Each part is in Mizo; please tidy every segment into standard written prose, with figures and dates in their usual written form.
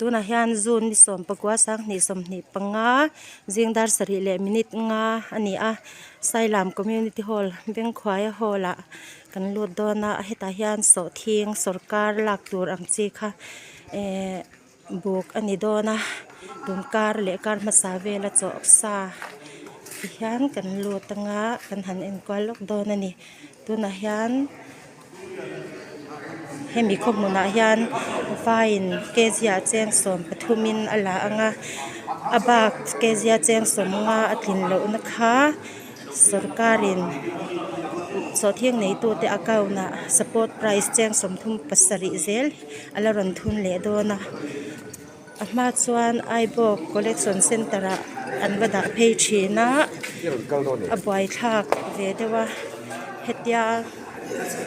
Tunah hian June ni 19 2025 zing dar sarih leh minute nga a ni a, Sailam Community Hall Bengkhuaia Hall ah kan lut dawn a, hetah hian sawhthing sawrkar lak tur ang chi kha ehh buk a ni dawn a, tun kar leh kar hmasa vela chawh sa ti hian kan lut anga kan han enkual lawk dawn a ni tunah hian. Hemi khaw hmunah hian vaiin kg ah cheng 13 in a la ang a a bak kg a cheng 50 a tlin lohna kha sawrkarin sawhthing neitute account ah support price cheng 37 zel a la rawn thun leh dawn a a hma chuan Aibawk collection center ah an va dah phei thin a a buaithlak ve deuh a hetia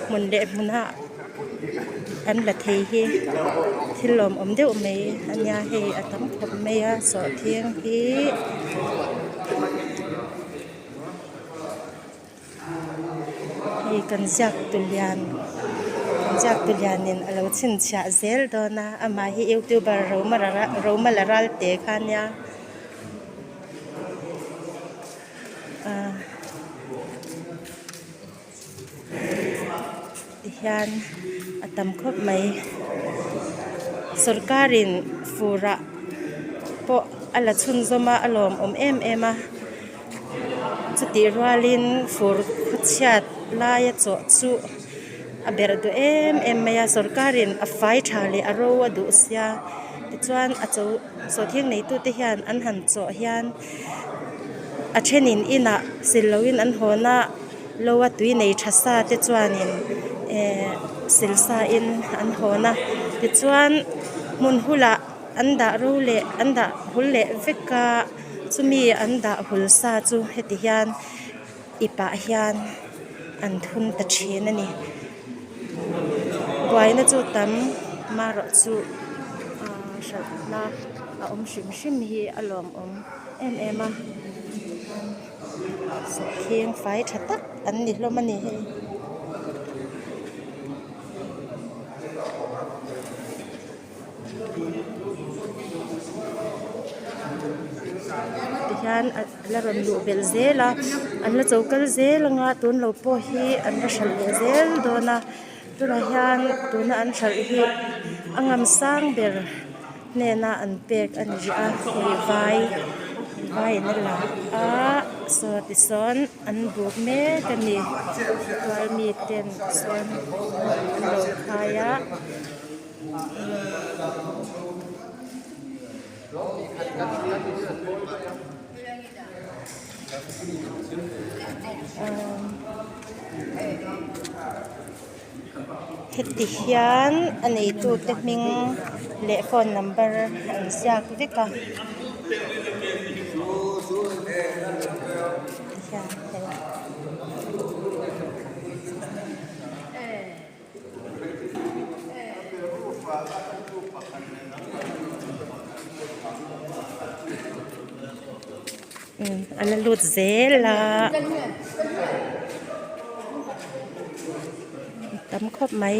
hmun leh hmuna an la thei hi thil lawmawm deuh mai a nia hei a tam khawp mai a sawhthing hi. Hei kan ziak tu lian kan ziak tu lianin a lo chhinchhiah zel dawn a amah hi youtuber Romala Ralte kha a nia ah tihian a tam khawp mai sawrkarin furah pawh a la chhunzawm a a lawmawm em em a. Chutih rualin fur khawchhiat laia chawh chu a berh duh em em mai a sawrkarin a fai tha leh a ro a duh sia tichuan a cho sawhthing neitute hian an han chawh hian a thenin inah sil loin an hawn a lo a tui nei tha sa te chuanin ehh sil sa in an hawn a tichuan hmun hulah an dah ro leh an dah hul leh vek a. Chumi an dah hul sa chu heti hian ipah hian an thun ta thin a ni. Buaina chu tam marawh chu aaa hralhna a awm hrim hrim hi a lawmawm em em a sawhthing fai tha tak an ni hlawm a ni hei. Tihian a la rawn luh belh zel a an la cho kal zel anga tun lo pawh hi an la hralh leh zel dawn a tunah hian tuna an hralh hi a ngam sang ber hnena an pek a ni a hei vai vaiin a la a saw tisawn an buk mek a ni tual miten sawn an lo khai a. Heti hian a neitute hming leh phone number an ziak vek a tihian hei. A la lut zel a tam khawp mai.